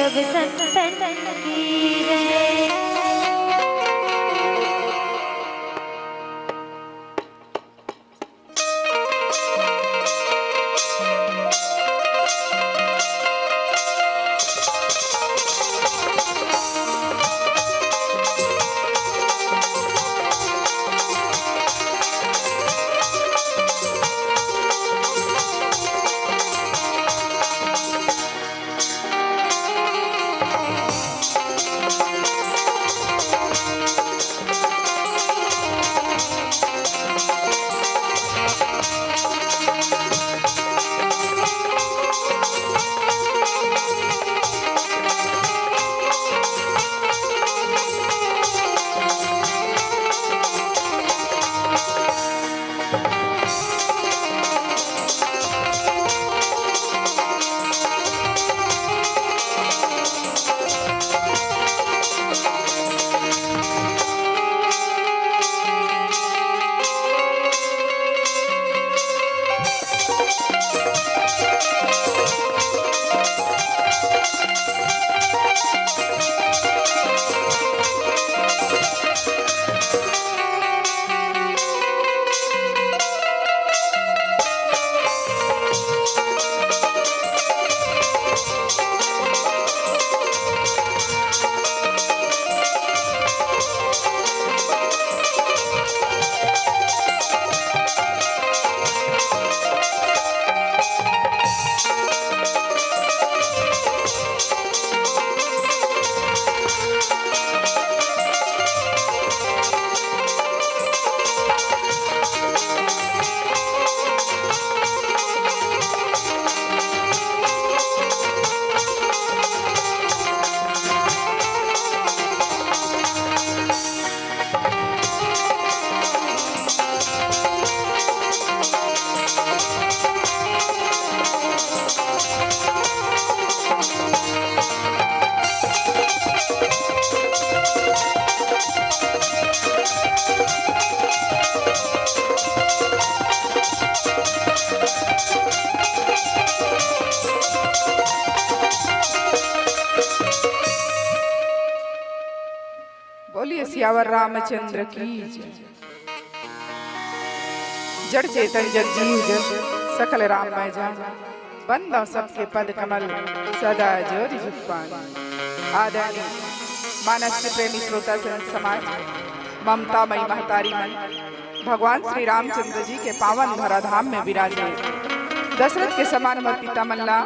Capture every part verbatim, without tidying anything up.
संतन की जय। बोलिए सियावर रामचंद्र की जय। जड़ चेतन जग जीव जग, सकल राम मैं जान। बंदा सबके पद कमल, सदा जोरि जुग पान। आदरणीय मानस के प्रेमी श्रोता संत समाज, ममता मई महतारी मन, भगवान श्री रामचंद्र जी के पावन धरा धाम में विराजे। दशरथ के समान मोर पिता मन ला,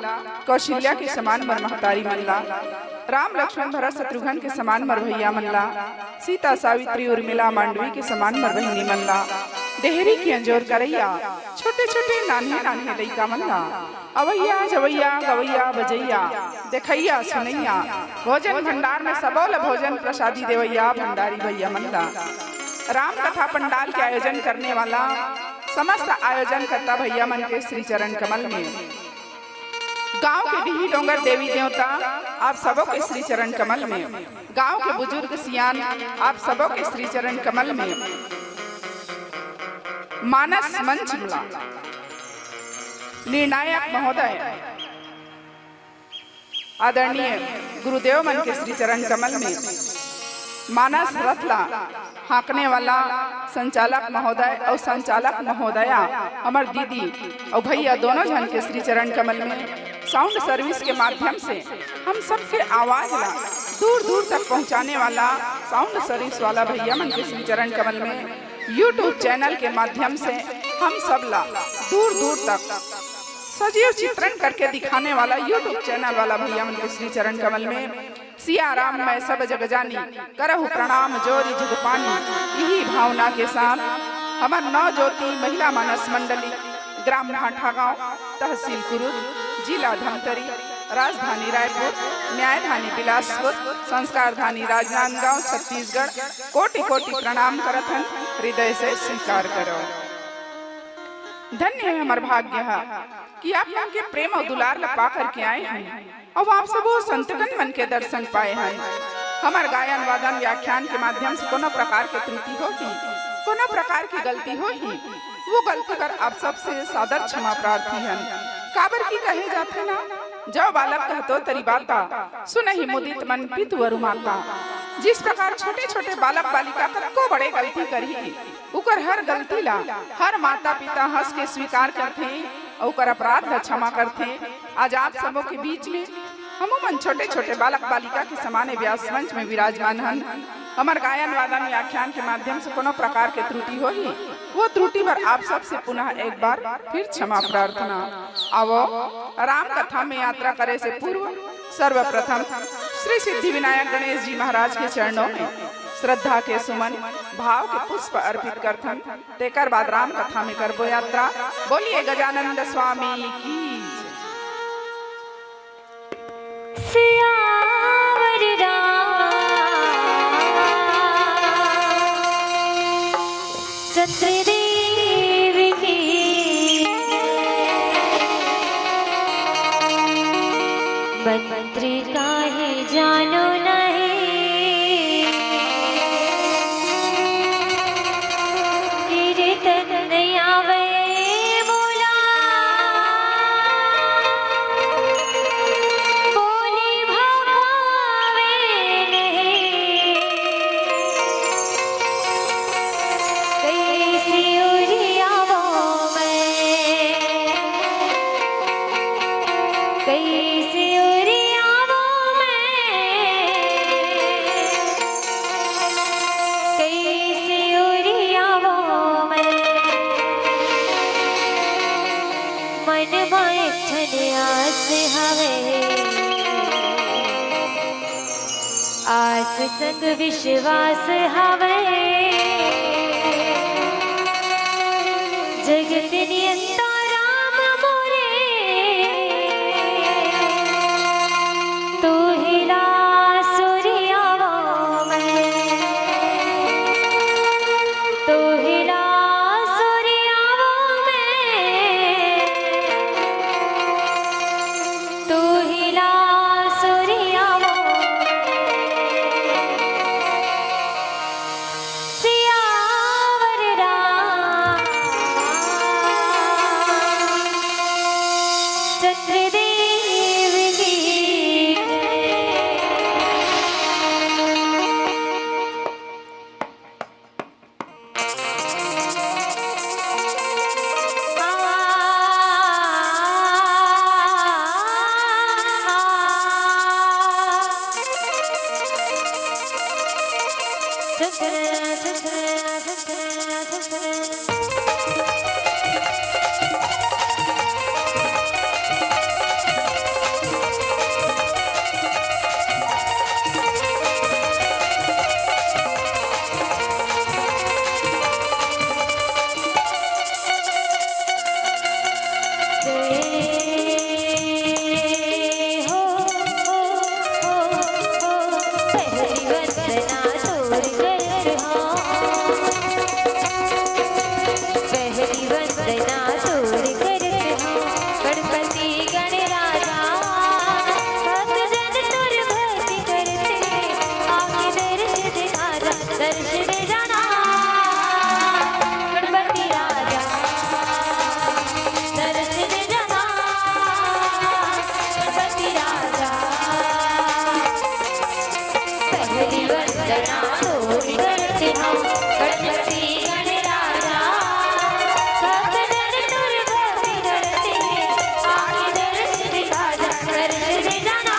कौशल्या के समान मोर महतारी मन ला, राम लक्ष्मण भरत शत्रुघ्न के समान मोर भैया मन ला, सीता सावित्री उर्मिला मांडवी के समान मोर बहिनी मन ला, डेहरी के अंजोर करैया, छोटे छोटे नान्हे नान्हे लइका मन ला, अवैया जवैया गवैया बजैया, देखैया सुनैया, भोजन भंडार में सबो ल भोजन प्रसादी देवैया भंडारी भैया मन ला, राम कथा पंडाल के आयोजन करने वाला समस्त आयोजन करता भैया मन के श्री चरण कमल में, गांव के डीही डोंगर देवी देवता आप सबो के श्री चरण कमल में, गांव के बुजुर्ग सियान आप सबो के श्री चरण कमल में, मानस मंच ला निर्णायक महोदय आदरणीय गुरुदेव मन के श्री चरण कमल में, मानस रथ ला हाँकने वाला संचालक महोदय अउ संचालक महोदया, हमर दीदी अउ भैया दोनों झन के श्री चरण कमल में साउंड सर्विस के माध्यम से हम सबके आवाज ला दूर दूर तक पहुंचाने वाला साउंड सर्विस वाला भैया मन के श्री चरण कमल में, YouTube चैनल के माध्यम से हम सब ला दूर दूर तक सजीव चित्रण करके दिखाने वाला YouTube चैनल वाला भैया मन के श्री चरण कमल में, सिया राम मैं सब जग जानी, करहु प्रणाम जोरि जुग पानी, इही भावना के साथ हमर नव ज्योति महिला मानस मंडली, ग्राम भांठागांव, तहसील कुरुद, जिला धमतरी, राजधानी रायपुर, न्यायधानी बिलासपुर, संस्कारधानी राजनांदगांव, छत्तीसगढ़, कोटि कोटि प्रणाम करत हन, हृदय से स्वीकार करो। धन्य हे हमर भाग्य ह कि आप मन के प्रेम अउ दुलार ल पा करके आए हन। अउ आप सबो संतगण मन के दर्शन पाए हन। हमर गायन वादन व्याख्यान के माध्यम से कोनो प्रकार के त्रुटि होही, कोनो प्रकार के गलती होही, वो गलती बर आप सबसे सादर क्षमा प्रार्थी हन। काबर कि कहे जाथे ना, जौ बालक कहतो तरि बाता, सुनहि मुदित मन पितु अरु माता। जिस प्रकार छोटे-छोटे बालक बालिका कतको बड़े गलती करही, उकर हर गलती ला, हर माता-पिता हंस के स्वीकार करथे, अउ उकर अपराध ला क्षमा करथे। आज आप सबो के बीच में हमू मन छोटे-छोटे बालक बालिका के समान ए व्यास मंच में विराजमान हन। हमर गायन वादन व्याख्यान के माध्यम से कोनो प्रकार के त्रुटि होही, वो त्रुटि बर आप सबसे पुनः एक बार फिर क्षमा प्रार्थना। आवो, राम कथा में यात्रा करे से पूर्व सर्वप्रथम श्री सिद्धि विनायक गणेश जी महाराज के चरणों में श्रद्धा के सुमन, भाव के पुष्प अर्पित करथन। तेकर बाद राम कथा में करबो यात्रा। बोलिए गजानंद स्वामी की जय। सियावर रामचंद्र देव की। मंत्र काहे जानो नहीं, कीर्तन आवे बोला, बोली भगावे नहीं। कैसे उरियावो मैं, कैसे उरियावो मैं, कैसे उरियावो मैं। मन म एक ठन आस हवे, आस संग विश्वास हवे। जगत नियंता राम मोरे, तू ही ला सुरियावो मैं, तू ही ला सुरियावो मैं, तू ही ला सुरियावो। सियावर रामचंद्र देव की जय। पहली वंदना तोर करत हौं, गणपति गणराजा, भक्त जन तोर भक्ति करत हे, आके दर्श दे राजा, दर्श दे जाना। गणपति राजा, दर्श दे जाना। गणपति राजा, पहली वंदना तोर करत हौं, गणपति गणराजा, भक्त जन तोर भक्ति करत हे, आके दर्श दिखा जा, दर्श दे जाना।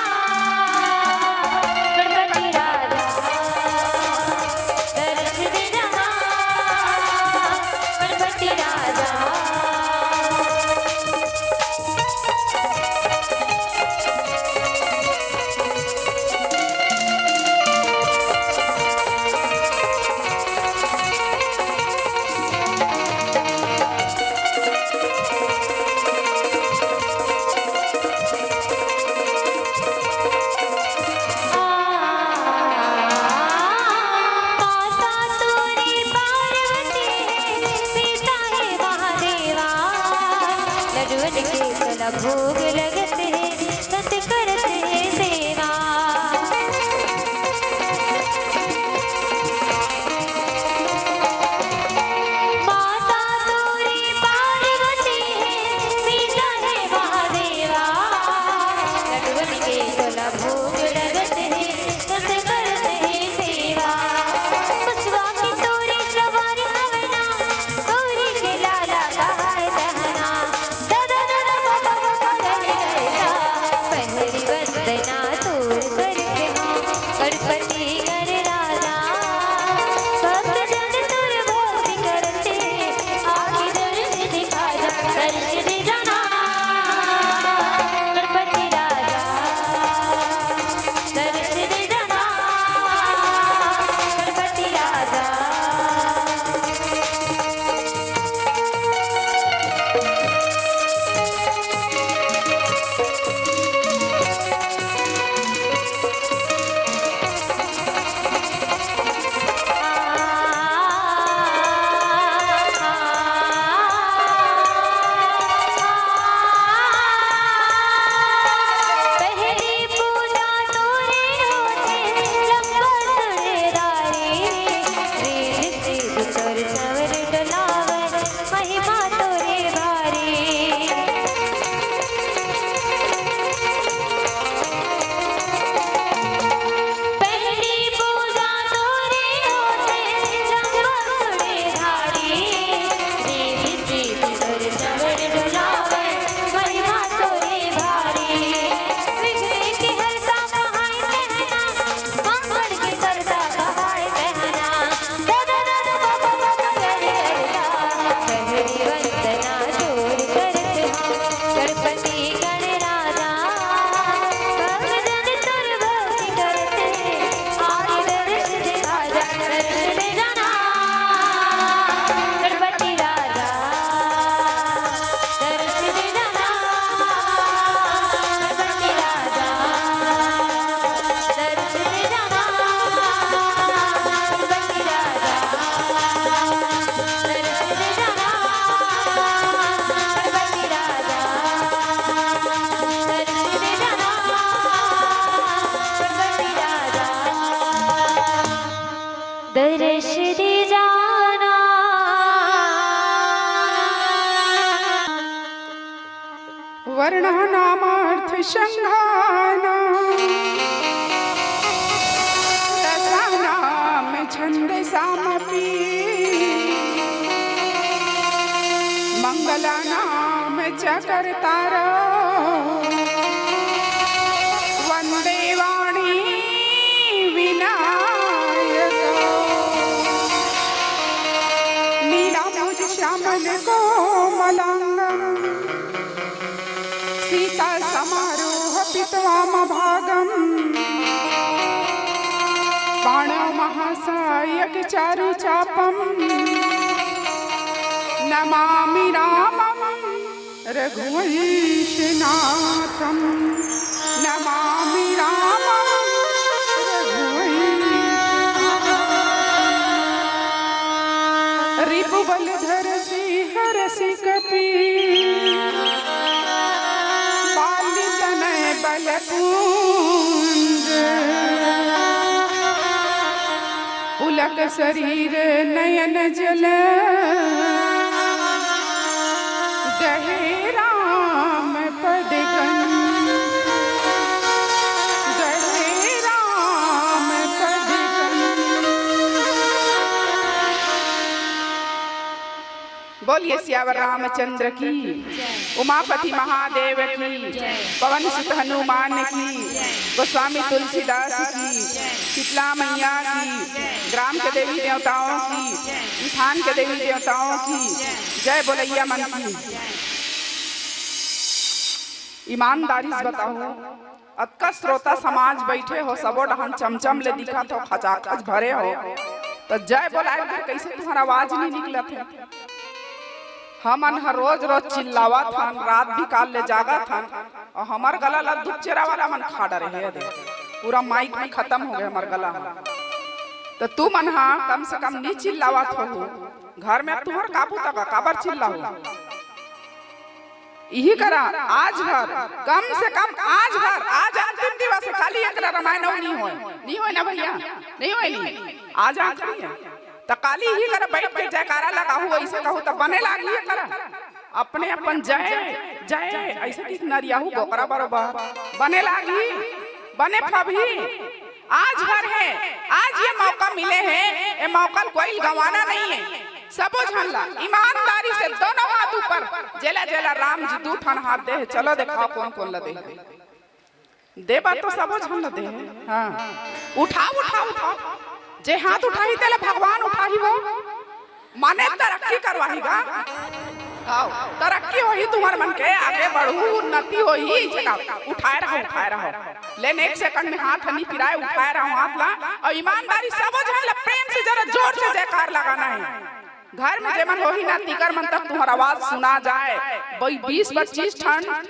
गणपति राजा, दर्श दे जाना। गणपति राजा। माता तोरी पार्वती, पिता हे महादेवा, लड्डुअन के कला भोग लगत हे, सत करत हे सेवा। माता तोरी पार्वती हे, पिता हे महादेवा, वंदना तोर करत हँव गणपति गणराजा, भक्त जन तोर भक्ति करत हे, आके दर्श दिखा जा, दर्श दे जा ना गणपति राजा, दर्श दे जा ना गणपति राजा। पहली पूजा तोरे होथे, लंबा सुरेदारी, रिद्धि सिद्धि कर सँवर डोलावय, महिमा तोरे भारी। पहली पूजा तोरे होथे, लंबा सुरेदारी, रिद्धि सिद्धि कर सँवर डोलावय, महिमा तोरे भारी। विघ्न के हरता कहाय तहना, मंगल के करता कहाय तहना। दादा दादा बाबा बाबा करे करता, पहली वंदना तोर करत हँव गणपति गणराजा। भक्त जन तोर भक्ति करत हे, आके दर्श दिखा जा, दर्श दे जा ना गणपति राजा, दर्श दे जा ना गणपति राजा, दर्श दे जा ना गणपति राजा, दर्श दे जा ना गणपति राजा, दर्श दे जा ना गणपति राजा। दर्श दे जा ना। वर्णानामर्थसंघानां रसानां छन्दसामपि। मङ्गलानां च कर्तारौ वन्दे वाणी विनायकौ। नीलाम्बुजश्यामलकोमलाङ्गं सीतासमारोहपितवामभागम्। बाणौ महासायकचारुचापं नमामि रामं रघुवंशनाथम्। नमामि रामं रघुवंशनाथम्। रिपुबलधर सिंह रसिकपीड बाली तनय बलपुंज। पुलक सरीर नयन जल दहे राम पद कंज। दहे राम पद कंज। बोलिए सियावर रामचंद्र की, उमापति महादेव की, पवन सुत हनुमान की, गोस्वामी तुलसीदास की, शीतला मैया की, ग्राम के देवी देवताओं की, स्थान के देवी देवताओं की जय बोलैया मन की। ईमानदारी से बताओ, अतका श्रोता समाज बइठे हो, सबो डहन चमचम ले दिखत हो, खचाखच भरे हो, त जय बोलाए बर कइसे तुँहर आवाज नइ निकलत हे? हमन ह रोज रोज चिल्लावत हन, रात बिकाल ले जागत हन, अउ हमर गला ल दुपचेरा वाला मन खा डरे हे। दे, पूरा माइक में खतम हो गे हमर गला ह। त तुमन ह कम से कम नी चिल्लावत होहू, घर में अब तुँहर का बूता का, काबर चिल्लाहू? इही करा, आज भर, कम से कम आज भर, आज अंतिम दिवस हे, काली एकरा रामायण अउ नी होय, नी होय ना भइया, नी होय नी, आज आखिरी हे। त काली इही करा बइठ के जयकारा लगाहू, अइसे कहू त बने लागही एकरा, अपने अपन जय, जय, अइसे कि नरियाहू बोकरा बरोबर, बने लागही, बने फबही। आज भर हे, आज ये मौका मिले हे, ये मौका ल कोई गंवाना नहीं हे। सबो झन ला ईमानदारी से दोनों हाथ ऊपर, जेला जेला राम जी दू ठन हाथ दे हे, चलो देखाओ कोन कोन ला दे हे। दे बर तो सबो झन ल दे हे। हाँ, उठाव, उठाव, उठाव। जे हाथ उठाही तेला भगवान उठाही वो। माने तरक्की करवाही गा। हाँ, तरक्की होही तुंहर मन के, आगे बढ़हू, उन्नति होही, इसे का उठाए रहव, उठाए रहव। लेन एक सेकंड में हाथ ह नी पिराय, उठाए रहव हाथ ला। अउ ईमानदारी सबो झन ला प्रेम से जरा जोर से जयकार लगाना हे। घर में जेमन होही ना, तिकर मन तक तुंहर आवाज सुना जाए। बई, बीस पच्चीस ठन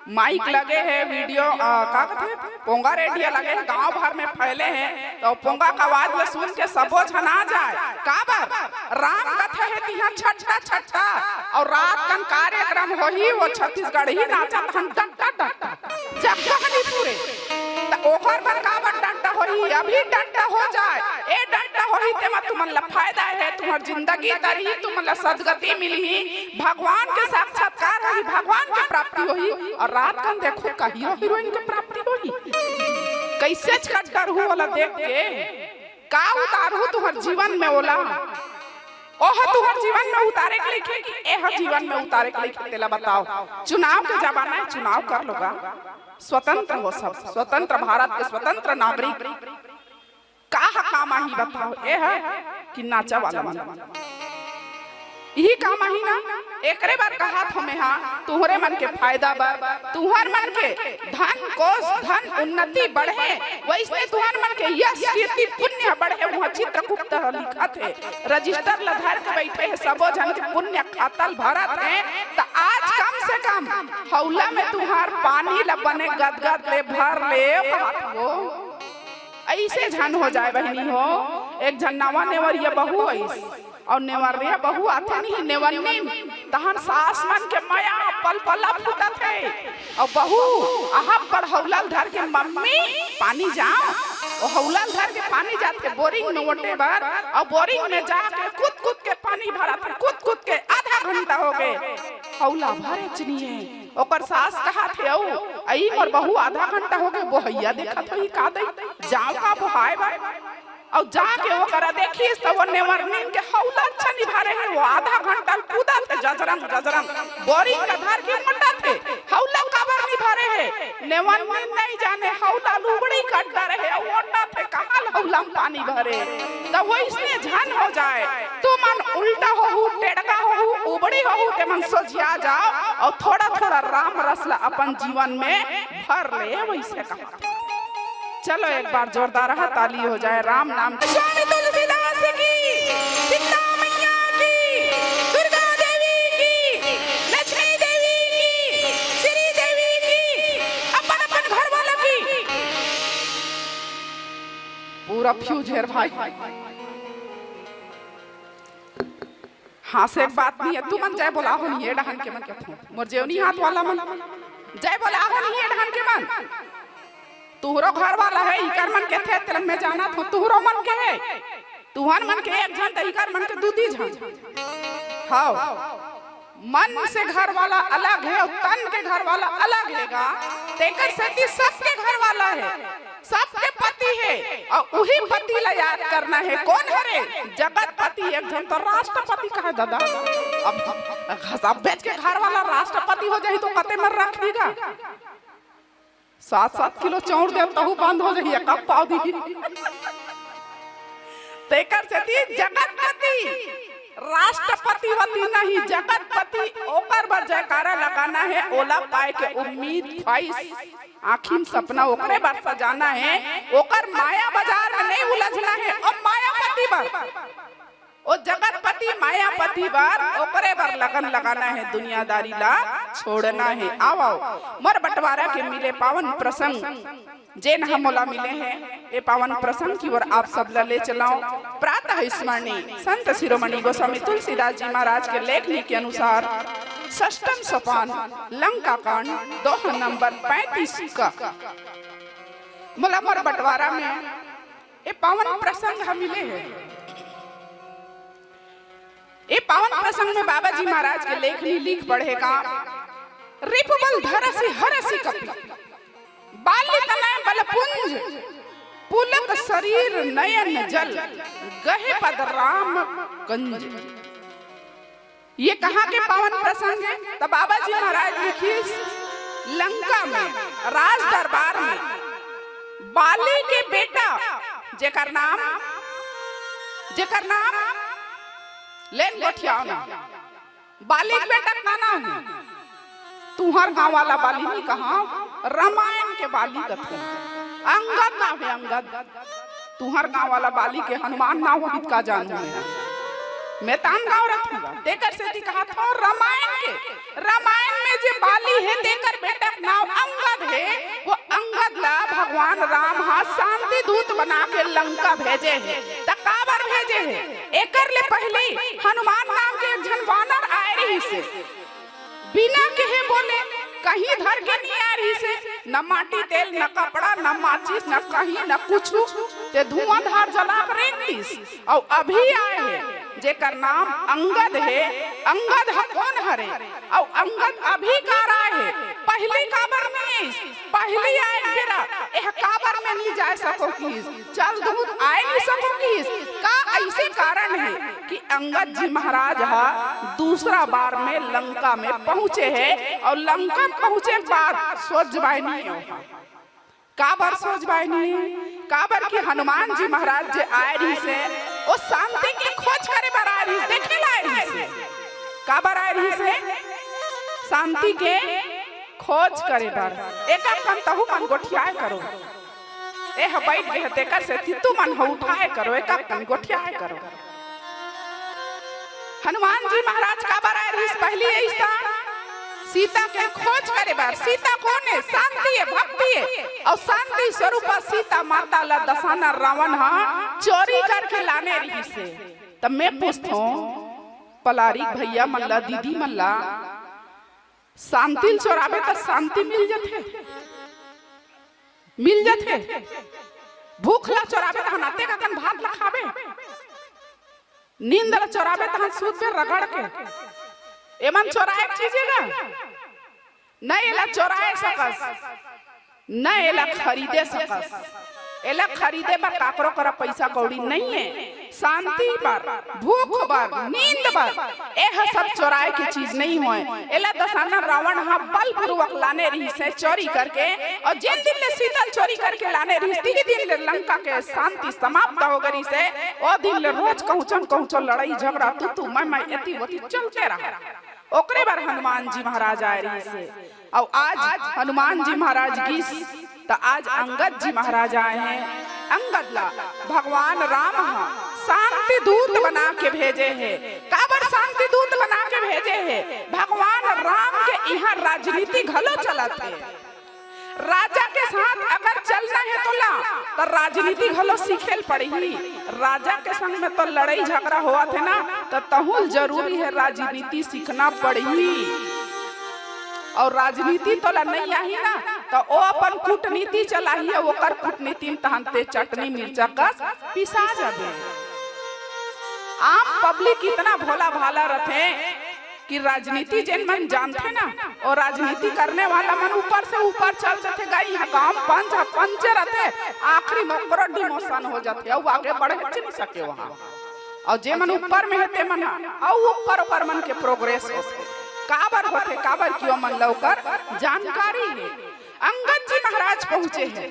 माइक लगे हे, वीडियो, अ, का कथे, पोंगा रेडियो लगे हे, गांव भर में फैले हे, तो पोंगा का आवाज ल सुन के सबो झन आ जाए। काबर? राम कथे हे तिहां छट्टा छट्टा, अउ रात कन कार्यक्रम होही, वो छत्तीसगढ़ी नाचत हन डट्टा डट्टा, जगह नी पूरे। त ओकर बर काबर डट्टा होही? अभी डट्टा हो जाए, ए डट्टा होही तेमा तुमन ला फायदा हे, तुंहर जिंदगी तरही, तुमन ला सदगति मिलही। भगवान के साक्षात्कार होही, भगवान के प्राप्ति होही। अउ रात कन देखो का हीरो हीरोइन के प्राप्ति होही। कइसे कट्टर हू ओला देख के, का उतारहू तुंहर जीवन में ओला? ओह तुंहर जीवन में उतारे के लइक हे कि एह जीवन में उतारे के लइक हे, तेला बताव। चुनाव के जमाना हे, चुनाव कर लो गा। स्वतंत्र हो सब, स्वतंत्र भारत के स्वतंत्र नागरिक। का ह काम आही बताव? ए ह कि नाचा वाला मन, इही काम आही ना। एकरे बर कहात हों मेहा, तुंहरे मन के फायदा बर, तुंहर मन के धन कोष धन उन्नति बढ़े, वइसने तुंहर मन के यश कीर्ति पुण्य बढ़े। उहां चित्रगुप्त ह लिखत हे, रजिस्टर ल धर के बइठे हे, सबो झन के पुण्य खाता ल भरत हे। त आज कम से कम हौला में तुंहर पानी ल बने गदगद ले भर ले, कहात हों। अइसे झन हो जाए बहिनी हो। एक झन नवा नेवरिया बहू अइस, अउ नेवरिया बहू आथे नहीं नेवन्निन, तहन सास मन के मया पलपला फूटत हे। अउ बहू अहा हौला ल धर के, "मम्मी पानी जाव।" ओ हौला ल धर के पानी जाथे बोरिंग में ओटे बर, अउ बोरिंग में जाके कूद कूद के पानी भरत हे, कूद कूद के आधा घंटा हो गे, हौला भरेच नइ हे। ओकर सास कहाथे, "अऊ, अई मोर बहू आधा घंटा हो गे, बोहइया देखत होही का दई, जाव का बोहाय बर?" अऊ जाके ओकरा देखिस त वो नेवरनिन के हौला अच्छा नइ भरे हे, वो आधा घंटा ल कूदत हे जजरंग जजरंग, बोरिंग ल धर के मोटत हे, हौला काबर नइ भरे हे? नेवरनिन नइ जाने हौला ल उबड़ी कट डरे हे, अऊ मोटत हे, कहाँ ल हौला म पानी भरे? त वइसने झन हो जाए, तुमन उल्टा होहू, टेड़गा होहू, उबड़ी होहू, तेमन सोझिया जाव अऊ थोड़ा-थोड़ा राम रस ला अपन जीवन में भर ले, वइसे कहा। चलो एक बार जोरदार हा ताली हो जाए राम नाम के। स्वामी तुलसीदास की, सीता मैया की, दुर्गा देवी की, लक्ष्मी देवी की, श्री देवी की, अपन अपन घर वाला की। पूरा फ्यूज हेर भाई। हाँसे के बात नइ हे, तुमन जय बोलाहू नहीं, ए डहन के मन कथे। मोर जेवनी हाथ वाला मन, जय बोलाहू नहीं, ए डहन के मन। तुहरो घर वाला हे, इकर मन कथे, तेला मैं जानत हँव, तुहरो मन के हे। तुहन मन के एक झन, त इकर मन के दू दी झन। हव, मन से घर वाला अलग हे अऊ तन के घर वाला अलग हे गा। तेकर सेती सबके घर वाला हे। सबके पति हे, अऊ उही पति ला याद करना हे। कोन हरे? जगतपति। एक झन तो राष्ट्रपति कहे ददा। अब सब्बेच के घर वाला राष्ट्रपति हो जाही तो कते मन रखही गा? सात सात किलो चाउर दे तहू बंद हो जाही, एक पाव दी। तेकर सेती जगतपति, राष्ट्रपति वती नहीं, जगतपति, ओकर बर जयकारा लगाना हे, ओला पाए के उम्मीद, ख्वाहिश, आँखी म सपना ओकरे बर सजाना हे, ओकर माया बाजार में नइ उलझना हे, ओ मायापति बर, ओ जगतपति मायापति बर, ओकरे बर लगन लगाना हे, दुनियादारी ला छोड़ना हे। आव, आव, मोर बंटवारा के मिले पावन प्रसंग, जेन ह मोला मिले हे, ए पावन प्रसंग की ओर आप सब ला ले चलंव। प्रातः स्मरणी संत शिरोमणि गोस्वामी तुलसीदास जी महाराज के लेखनी के अनुसार षष्ठम सोपान लंका कांड दोहा नंबर पैंतीस का मोला मोर बंटवारा में ए पावन प्रसंग ह मिले हे। ए पावन प्रसंग में बाबा जी महाराज के लेखनी लिख पढ़े का, रिपुबल धरसि हरसि कपि, बालि तनय बल पुंज, पुलक शरीर नयन जल, गहे पद राम कंज। ये कहाँ के पावन प्रसंग हे? त बाबा जी महाराज लिखिस, लंका में, राज दरबार में बाली के बेटा, जेकर नाम, जेकर नाम, लेन गोठियाव ना, बाली के बेटा का नाम हे? तुंहर गांव वाला बाली नहीं कहा, रामायण के बाली कथे। अंगद नाम हे, अंगद। तुंहर गांव वाला बाली के हनुमान नाम होही त का जानहूं मैं। मैं त आन गांव रथंव गा, तेकर सेती कहत हंव, रामायण के, रामायण में जे बाली हे, तेकर बेटा के नाम अंगद हे। वो अंगद ला भगवान राम ह शांति दूत बना के लंका भेजे हे। त काबर भेजे हे? एकर ले पहिली हनुमान नाम के एक झन वानर आए रहिस हे। बिना कहे बोले, कहीं धर के नहीं आए रहिस हे, न माटी तेल, न कपड़ा, न माचिस, न कहीं, न कुछु। ते धुआंधार जला के रेंग दिस। अउ अभी आए हे, जेकर नाम अंगद हे। अंगद ह कोन हरे? अउ अंगद अभी काबर आए हे? पहिली काबर नहीं आइस? पहिली आए बेरा एह काबर में नहीं जाए सको किहिस? चल दूत आए नहीं सको किहिस? का अइसे कारण हे कि अंगद जी महाराज ह दूसरा बार में लंका में पहुंचे हे अउ लंका में पहुंचे के बाद सोझ बाय नहीं हे ओहा। काबर सोझ बाय नहीं हे? काबर कि हनुमान जी महाराज जे आए रहिस हे, वो शांति के खोज करे बर आए रहिस, देखे ला आए रहिस हे। काबर आए रहिस हे? शांति के खोज करे बर। एका कन तहू मन गोठियाए करो। एह बइठ गे हे तेकर सेती तुमन ह उठाए करो, एका कन गोठियाए करो। हनुमान जी महाराज काबर आए रहिस पहिली अइस त? सीता के खोज करे बर। सीता कोन हे? शांति हे, भक्ति हे। अउ शांति स्वरूपा सीता माता ला दसानर रावण ह चोरी करके लाने रहिस हे। त मैं पूछथंव पलारी भइया मन ला, दीदी मन ला, शांति ल चोराबे त शांति मिल जथे, मिल जथे। भूख ला चोराबे तहन अतेक अकन भात ला खाबे, नींद ला चोराबे तहन सूतबे रगड़ के। एमन चोराए के चीज हे गा? न एला चोराए सकस, न एला खरीदे सकस। एला खरीदे बर काकरो करा पइसा कौड़ी नइ हे। शांति बर, भूख बर, नींद बर, एह सब चोराए के चीज नइ होय। एला दसानन रावण ह बलपूर्वक लाने रिहिस हे चोरी करके, अउ जेन दिन ले सीता ल चोरी करके लाने रिहिस, तिही दिन ले लंका के शांति समाप्त हो गे रिहिस हे। ओ दिन ले रोज कहूंचन कहूंचन लड़ाई झगड़ा, तू तू मैं मैं, एती ओती चलते रहा। ओकरे बर हनुमान जी महाराज आए रिहिस हे। अउ आज हनुमान जी महाराज गिस, त आज अंगद जी महाराज आए हे। अंगद ला भगवान राम ह शांति दूत बना के भेजे हे। काबर शांति दूत बना के भेजे हे? भगवान राम के इहां राजनीति घलो चलत हे। राजा के साथ अगर चलना हे तोला, त राजनीति घलो सीखे ल पड़ही। राजा के संग में तो लड़ाई झगड़ा होवत हे ना, त तहूं ल जरूरी हे राजनीति सीखना पड़ही। अउ राजनीति तोला नइ आही ना, त ओ अपन कूटनीति चलाही, अउ ओकर कूटनीति में तहन ते चटनी मिर्चा कस पिसा जाबे। आम पब्लिक इतना भोला भाला रथे कि राजनीति जेन मन जानथे ना, अउ राजनीति करने वाला मन ऊपर से ऊपर चल देथे। गा इहां गांव पंच ह पंचे रथे, आखिरी में ओकरो डिमोशन हो जाथे, अउ आगे बढ़े च नइ सके उहां। अउ जे मन ऊपर में हे, ते मन ह, अउ ऊपर ओकर मन के प्रोग्रेस होथे। काबर होथे? काबर कि ओ मन ल ओकर जानकारी हे। अंगद जी महाराज पहुंचे हे,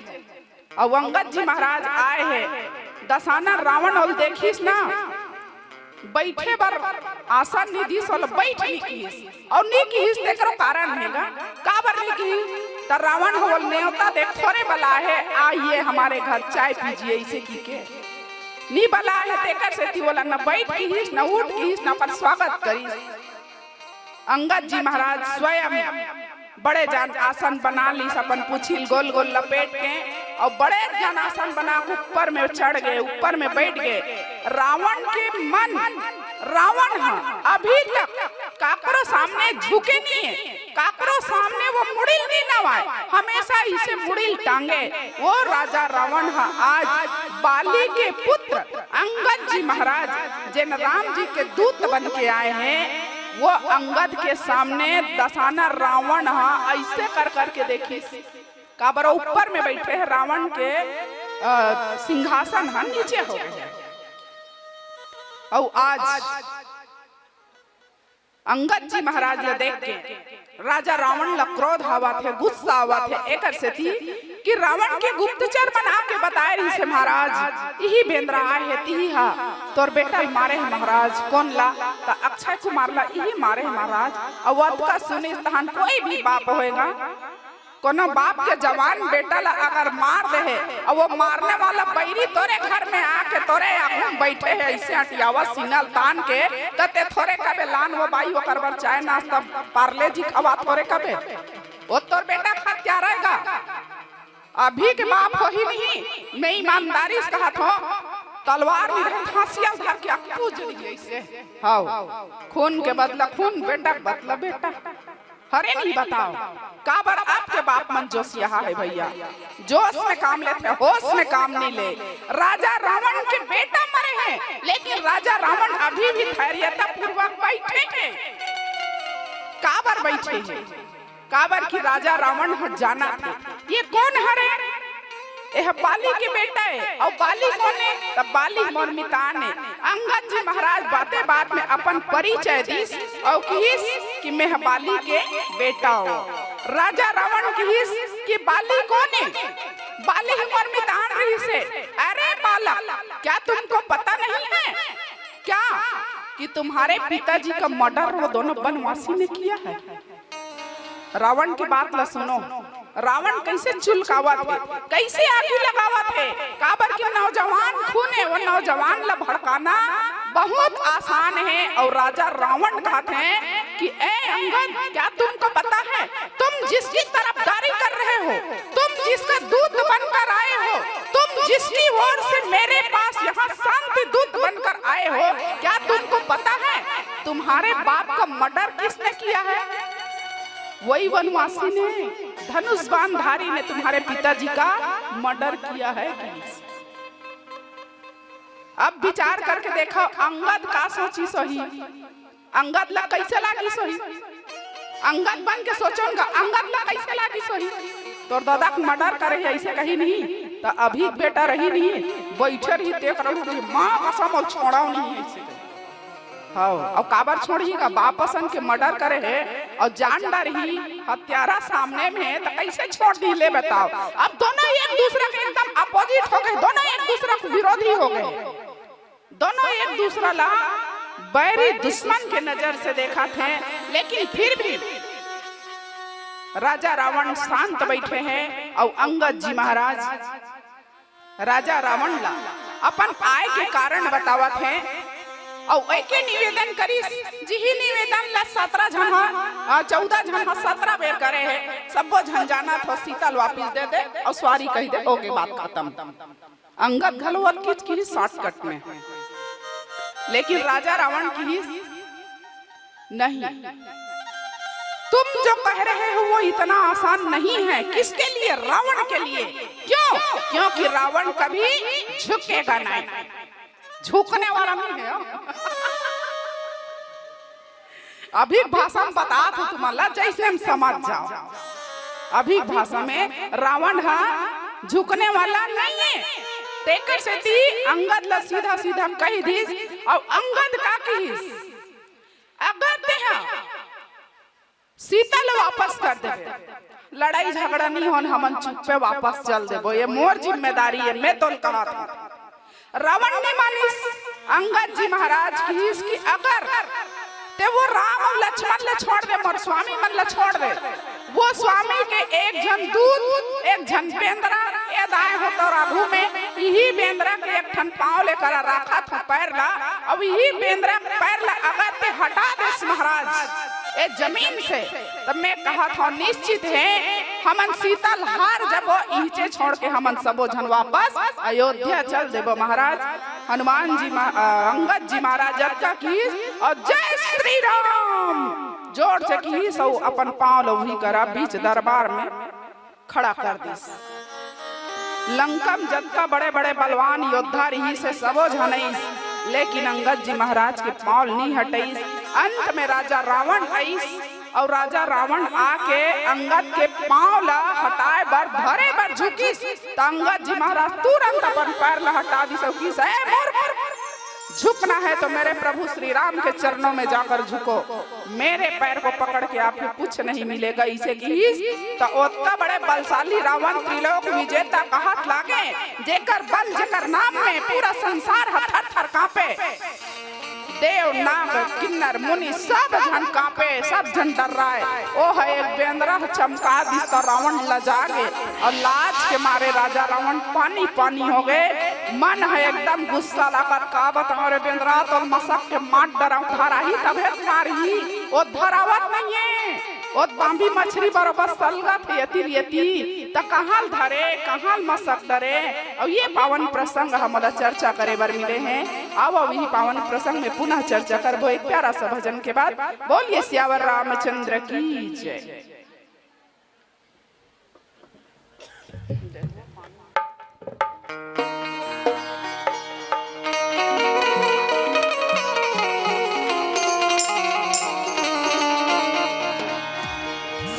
अउ अंगद जी महाराज आए हे। दसानन रावण ओला देखिस ना, बइठे बर आसन नइ दिस, ओला बइठ नइ किहिस। अउ नइ किहिस, तेकरो कारण हे गा। काबर नइ किहिस? त रावण ह ओला नेवता दे, थोरे बलाए हे, "आइए हमारे घर, चाय पीजिए," अइसे किके नइ बलाए हे, तेकर सेती ओला न बइठ किहिस, न उठ किहिस, न ओकर स्वागत करिस। अंगद जी महाराज स्वयं बड़े जान आसन बना लिस, अपन पूछी ल गोल गोल लपेट के, अउ बड़े जान आसन बना के ऊपर में चढ़ गे, ऊपर में बइठ गे। रावण के मन, रावण ह अभी तक काकरो सामने झुके नइ हे, काकरो सामने वो मुड़ी ल नइ नवाय, हमेशा अइसे मुड़ी ल टांगे। वो राजा रावण ह आज बाली के पुत्र अंगद जी महाराज, जेन राम जी के दूत बन के आए हे, वो अंगद के सामने दसानन रावण ह अइसे कर करके देखिस। काबर ऊपर में बइठे हे, रावण के, अ, सिंहासन ह नीचे हो गे हे। अउ आज अंगद जी महाराज ला देख के राजा रावण ला क्रोध आवत हे, गुस्सा आवत हे, एकर सेती कि रावण के गुप्तचर मन आके बताए रहिस हे, महाराज, इही बेंदरा आए हे, तिही हा तोर बेटा ल मारे हे महाराज। कोन ला? त अक्षय कुमार ला इही मारे हे महाराज। अउ अतका सुनिस तहान कोई भी बाप होएगा, कोनो बाप के जवान बेटा ला अगर मार दे हे, अउ वो मारने वाला बैरी तोरे घर में आके तोरे आगू में बैठे हे, अइसे अंटियावा सीना ल तान के, त ते थोरे कबे लान वो बाई ओकर बर चाय नाश्ता पार्ले जी खवा थोरे कबे? वो तोर बेटा हत्यारा हे गा। अभी के बाप होही नहीं, मैं ईमानदारी से कहत हों, तलवार नहीं रहे, हंसिया धर के अक्कू जली अइसे। हाव, खून के बदला खून, बेटा के बदला बेटा। हरे नहीं बताओ, काबर आपके बाप मन जोशियाहा हे भैया, जोश में काम लेथे, होश में काम नहीं ले। राजा रावण के बेटा मरे हे, लेकिन राजा रावण अभी भी धैर्यता पूर्वक बैठे हे। काबर बैठे हे? काबर कि राजा रावण ह जानत हे, ये कोन हरे? एह बाली के बेटा हे। अउ बाली कोन हे? त बाली मोर मितान हे। अंगद जी महाराज बाते बात में अपन परिचय दिस अउ किहिस कि मैं ह बाली के बेटा हों। राजा रावण किहिस कि बाली कोन हे? बाली ही मोर मितान रहिस हे। अरे बालक, क्या तुमको पता नहीं है क्या कि तुम्हारे पिताजी का मर्डर वो दोनों बनवासी ने किया है? रावण के बात ला सुनो, रावण कइसे चुलकावत हे, कइसे आगी लगावत हे, काबर के नौजवान खून हे, वो नौजवान ला भड़काना बहुत आसान हे। अउ राजा रावण कहत हे कि ए अंगद, क्या तुमको पता है, तुम जिसकी तरफदारी कर रहे हो, तुम जिसका दूत बनकर आए हो, तुम जिसकी ओर से मेरे पास यहाँ शांति दूत बनकर आए हो, क्या तुमको पता है तुम्हारे बाप का मर्डर किसने किया है? वही वनवासी ने, धनुष बाणधारी ने तुम्हारे पिताजी का मर्डर किया है। अब विचार करके देखो, अंगद का सोचिस होही, अंगद ला कइसे लागिस होही? अंगद बन के सोचोन गा, अंगद ला कइसे लागिस होही? तोर दादा के मर्डर करे हे, अइसे कही नहीं, त अभी बेटा रही नहीं, बइठे रही, देख रही, माँ कसम, अउ छोड़ाव नहीं, अइसे कही। हाव, अउ काबर छोड़ही गा? बाप असन के मर्डर करे हे अउ जान डारही, हत्यारा सामने में हे, त कइसे छोड़ दिही, ले बताओ। अब दोनों एक दूसरा के एकदम अपोजिट हो गे, दोनों एक दूसरा के विरोधी हो गे, दोनों एक दूसरा ला बैरी दुश्मन के नजर से देखत हे, लेकिन फिर भी राजा रावण शांत बइठे हे अउ अंगद जी महाराज राजा रावण ला अपन आय के कारण बतावत हे। अउ एके निवेदन करिस, जिही निवेदन ला सतरा झन ह, अ, चौदह झन ह सतरा बेर करे हे, सब्बो झन जानत हो, सीता ल वापिस दे दे अउ सॉरी कहि दे, ओके, बात खतम। अंगद घलो अतकेच किहिस शॉर्टकट में, लेकिन राजा रावण किहिस, नहीं, तुम जो कह रहे हो वो इतना आसान नहीं है। किसके लिए? रावण के लिए। क्यों? क्योंकि रावण कभी झुकेगा नहीं, झुकने वाला नहीं है। अभी भाषा में बतात हों तुमन ला, जइसे हम समझ जाओ। अभी भाषा में रावण ह झुकने वाला नहीं है। तेकर सेती अंगद ला सीधा सीधा कहि दिस, अउ अंगद का किहिस, अगर तेहा सीता ल वापस कर देबे, लड़ाई झगड़ा नहीं होन, हमन चुप्पे वापस चल देबो, ये मोर जिम्मेदारी हे, मैं तोल कहत हों। रावण नहीं मानिस। अंगद जी महाराज किहिस कि अगर ते वो राम अउ लक्ष्मण ल छोड़ दे, मोर स्वामी मन ल छोड़ दे, वो स्वामी के एक झन दूत, एक झन बेंदरा, ए दाएं हो तोर आगू में, इही बेंदरा के एक ठन पाँव ले करा राखत हों पैर ला, अउ इही बेंदरा के पैर ला अगर ते हटा देस महाराज ए जमीन से, त मैं कहत हों निश्चित हे हमन सीता ल हार जबो, इहिचे छोड़ के हमन सबो झन वापस अयोध्या चल देबो महाराज। हनुमान जी मा-, अ, अंगद जी महाराज अतका किहिस अउ जय श्री राम जोर से किहिस अउ अपन पाँव ल उही करा बीच दरबार में खड़ा कर दिस। लंका में जतका बड़े-बड़े बलवान योद्धा रिहिस हे, सबो झन अइस, लेकिन अंगद जी महाराज के पाँव ल नी हटइस। अंत में राजा रावण अइस अउ राजा रावण आके अंगद के पाँव ल हटाए बर, धरे बर झुकिस, त अंगद जी महाराज तुरंत अपन पैर ल हटा दिस अउ किहिस, "ए मूर्ख, झुकना है तो मेरे प्रभु श्री राम के चरणों में जाकर झुको, मेरे पैर को पकड़ के आपको कुछ नहीं मिलेगा। इसे किहिस त ओतका बड़े बलशाली रावण, त्रिलोक विजेता कहत लागे, जेकर बल, जेकर नाम में पूरा संसार ह थर थर कांपे। देव, नाग, किन्नर, मुनि सब झन कांपे, सब झन डर्राए। ओ ह एक बेंदरा ह चमका दिस त रावण लजा गे, अउ लाज के मारे राजा रावण पानी पानी हो गे। मन ह एकदम गुस्सा लागत, का बतावंव रे बेंदरा, तोला मसक के मार डरावंव, धराही तभे त मारही, ओ धरावत नइये। ओ बांभी मछरी बरोबर सलगत हे एती ले एती, त कहां ल धरे, कहां ल मसक डरे। अउ ये पावन प्रसंग ह मोला चर्चा करे बर मिले हे। आवव, इही पावन प्रसंग में पुनः चर्चा करबो एक प्यारा सा भजन के बाद। बोलिए सियावर रामचंद्र की जय।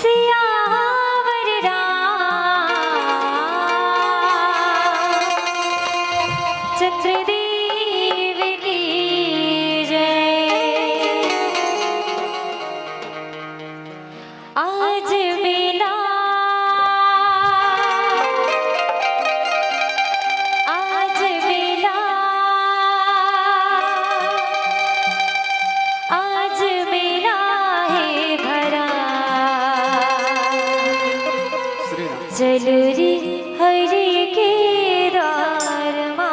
सियावर रामचंद्र देव की जय। आज मिला, आज मिला, आज मिला है भरा। श्री राम। चलो रे हरि के द्वार मा।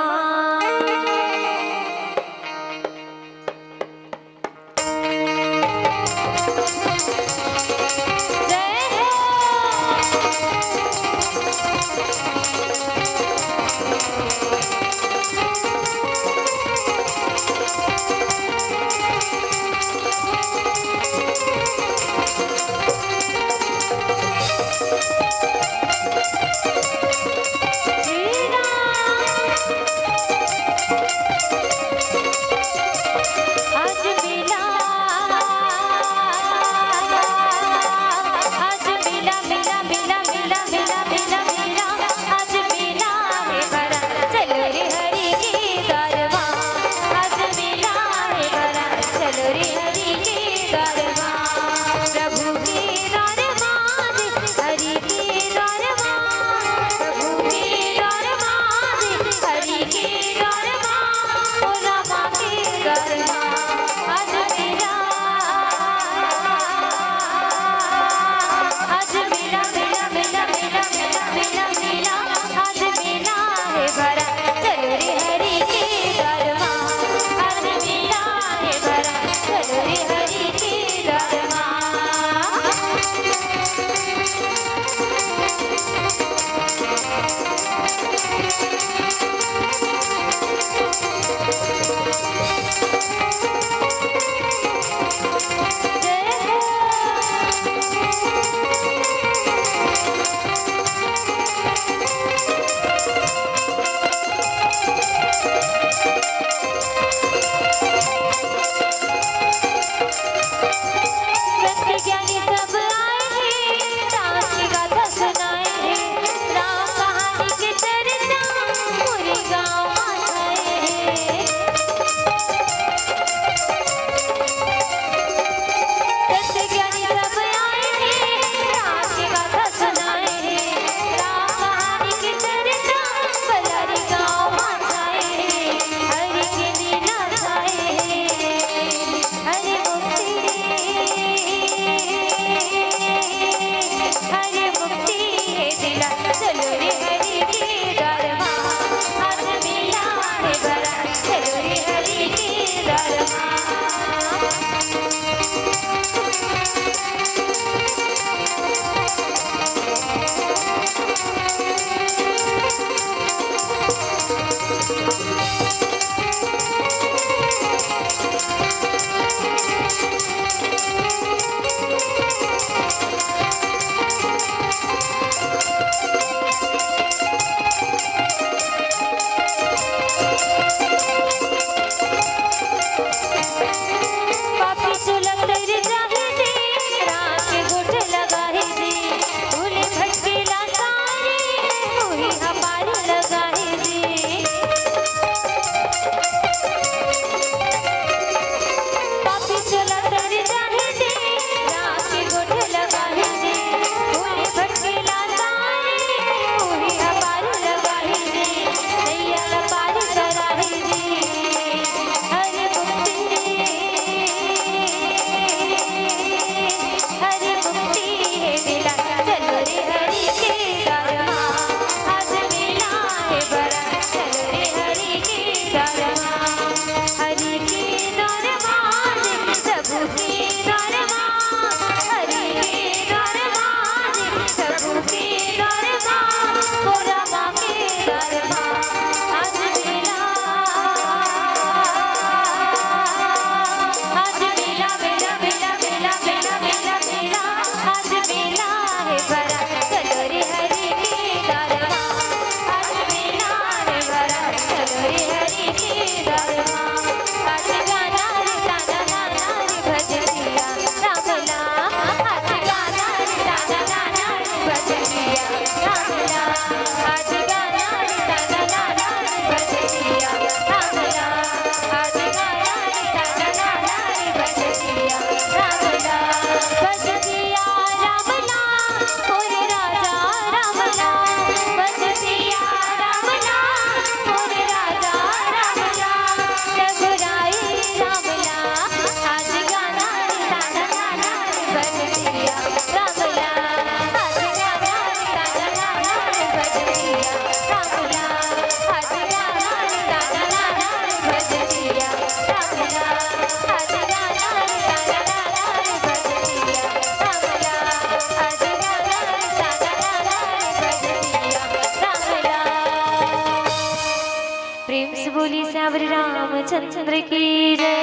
प्रेम से बोली सावरे रामचंद्र की जय।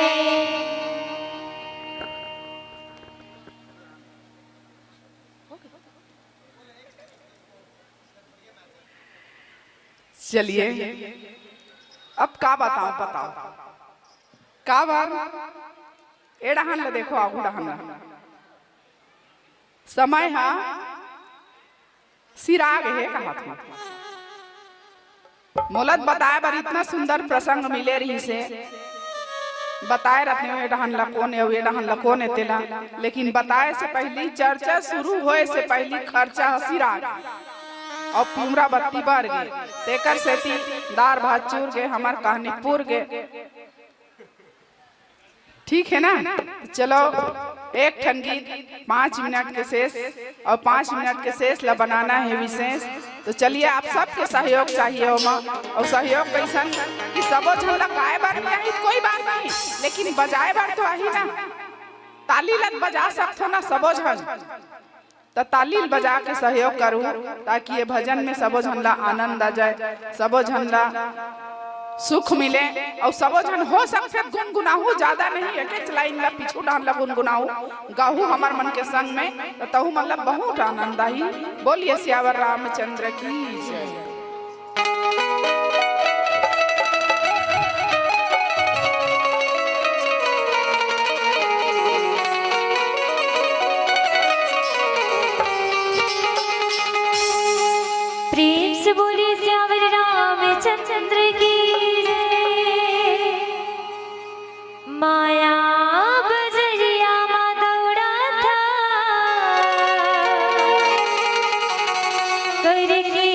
चलिए, अब का बताओ, बताओ का बार ए डहन ल देखो, आगू डहन ल समय हा सिराग हे कहत हूँ। मोला त बताए बर इतना सुंदर प्रसंग मिले रहिसे, बताए रहितेंव ए डहन ला कोन ए, ए डहन ला कोन ए तेला, लेकिन बताए से पहिली, चर्चा शुरू होए से पहिली खर्चा ह सिरागे अउ पुमरा बत्ती बर गे, तेकर सेती दार भात चूर गे, हमर कहनी पुर गे। ठीक है ना? तो चलो, एक ठन गीत पाँच मिनट के शेष, अउ पाँच मिनट के शेष ला बनाना हे विशेष। तो चलिए, आप सबके सहयोग चाहिए ओमा, अउ सहयोग कइसन कि सबो झन ला गाए बर नइ आही त कोई बात नहीं, लेकिन बजाए बर तो आही ना। ताली ला बजा सकथो ना सबो झन। त ताली ल बजा के सहयोग करू, ताकि ये भजन में सबो झन ला आनंद आ जाए, सबो झन ला सुख मिले, अउ सबो झन हो सकथे त गुनगुनाहू, ज्यादा नहीं, एकेच लाइन ला पीछू डहन ला गुनगुनाहू, गाहू हमर मन के संग में, त तहू मन ला बहुत आनंद आही। बोलिए सियावर रामचंद्र की जय। प्रेम से बोलिए सियावर रामचंद्र की जय। माया बजरिया मा दौड़त हा, करके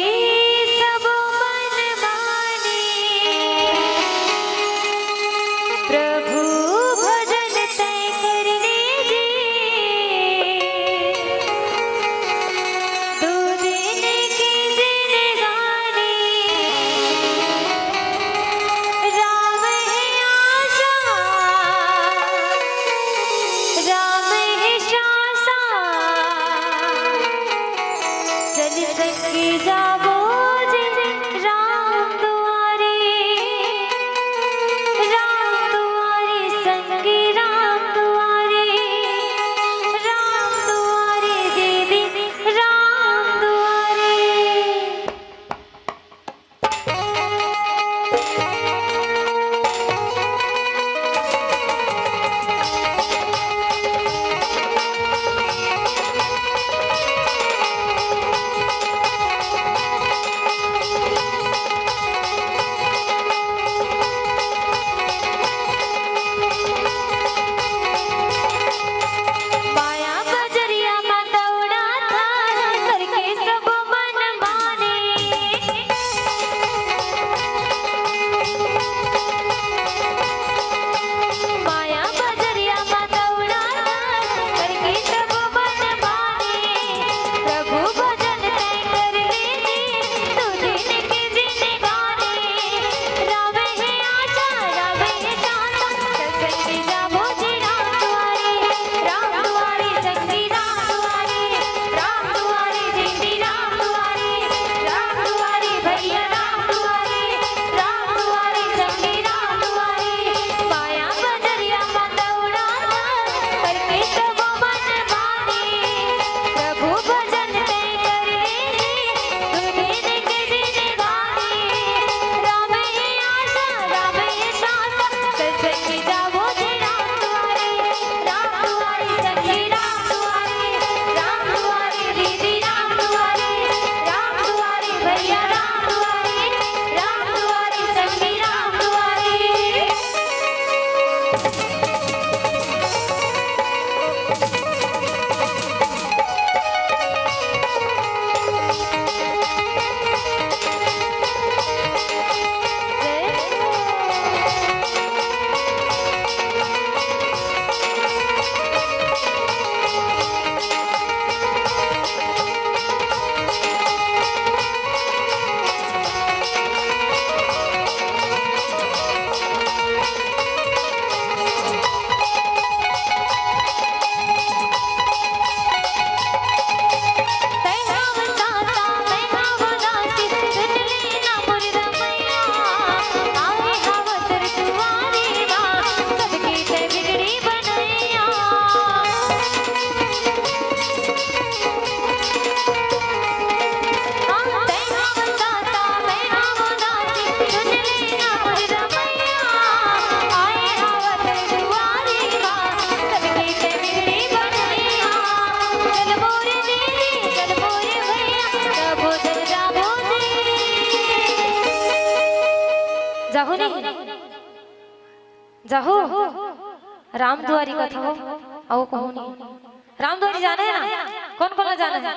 जाहू नहीं? जाहू? राम दुआरी कथा हो, अउ कहू नहीं। राम दुआरी जाने है ना? कौन कौन ला जाने है?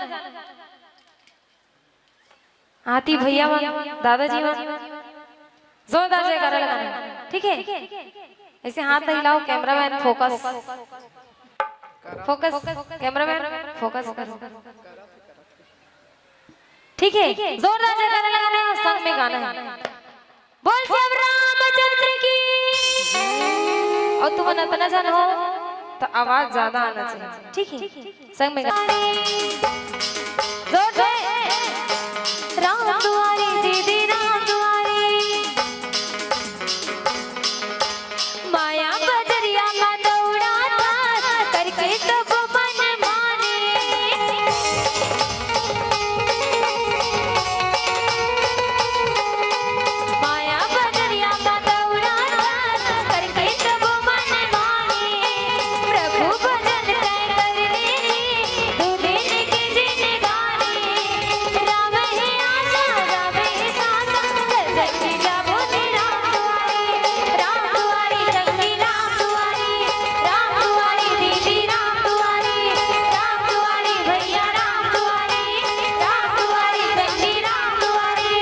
आती भैया मन, दादाजी मन, जोरदार जयकारा लगाना, ठीक है? ऐसे हाथ नहीं हिलाओ, cameraman focus, focus, cameraman focus करो, ठीक है? जोरदार जयकारा लगाना है और संग में गाना है। बोल श्री रामचंद्र की। और तुमन अतना झन हो तो आवाज ज्यादा आना चाहिए, ठीक है? संग में गा-, जोर से। राम दुआरी दीदी राम दुआरी, माया बजरिया का दौड़ा था, करके सब मन माने। माया बजरिया का दौड़ा था, करके सब मन माने। प्रभु भजन तय कर ले रे, दू दिन के जिंदगानी। राम है आशा, राम है सांस, जल्दी जाबो जी राम दुआरी। राम दुआरी, जल्दी राम दुआरी। राम दुआरी, दीदी राम दुआरी। राम दुआरी, भैया राम दुआरी। राम दुआरी, जल्दी राम दुआरी।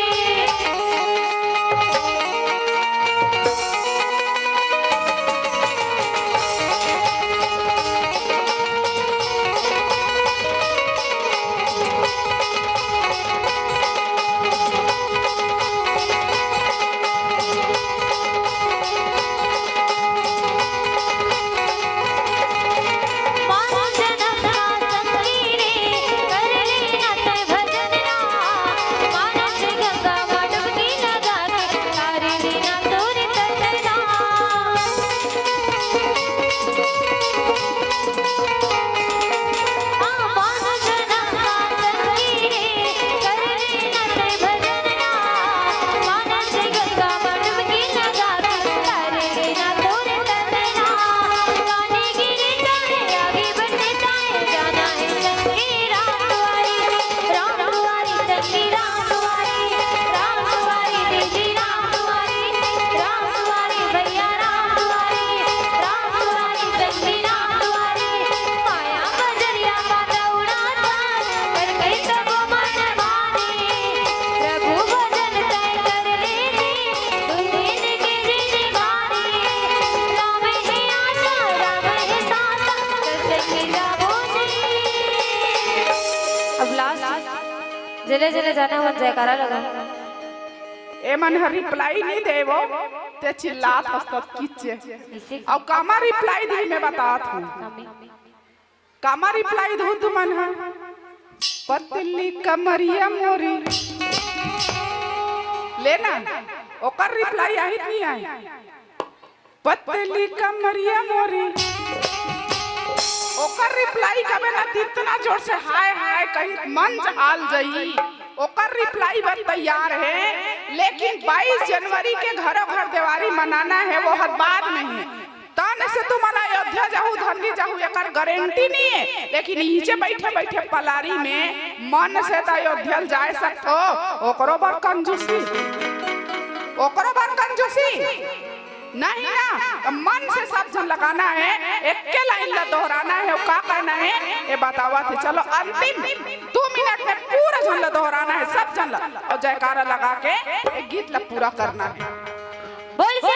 अब लास्ट, जेला जेला जाना मन जयकारा लगा। ए मन ह रिप्लाई नहीं देवो, ते चिल्लात हस त किच्चे। अउ कामा रिप्लाई दी मैं बतात हूँ। कामा रिप्लाई दू तुमन ह? पतली कमरिया मोरी। लेना, ओकर रिप्लाई आही कि नहीं आही? पतली कमरिया मोरी। ओकर रिप्लाई कबे ना, इतना जोर से हाय हाय कही मन जहाल जई। ओकर रिप्लाई बर तैयार है, लेकिन बाईस जनवरी के घरों घर देवारी मनाना है, वो हर बाद में है। तन से तुमन अयोध्या जाहू, धन ली जाहू, एकर गारंटी नहीं है, लेकिन नीचे बैठे बैठे पलारी में मन से त अयोध्या ल जाए सकथो। ओकरो बर कंजूसी, ओकरो बर कंजूसी नहीं ना, तो मन से सब झन लगाना है, एक के लाइन ला दोहराना है, का कहना है, ये बतावा थे। चलो, अंतिम दो मिनट में पूरा झन ला दोहराना है, सब झन ला, और जयकारा लगा के एक गीत ला पूरा करना है। बोल से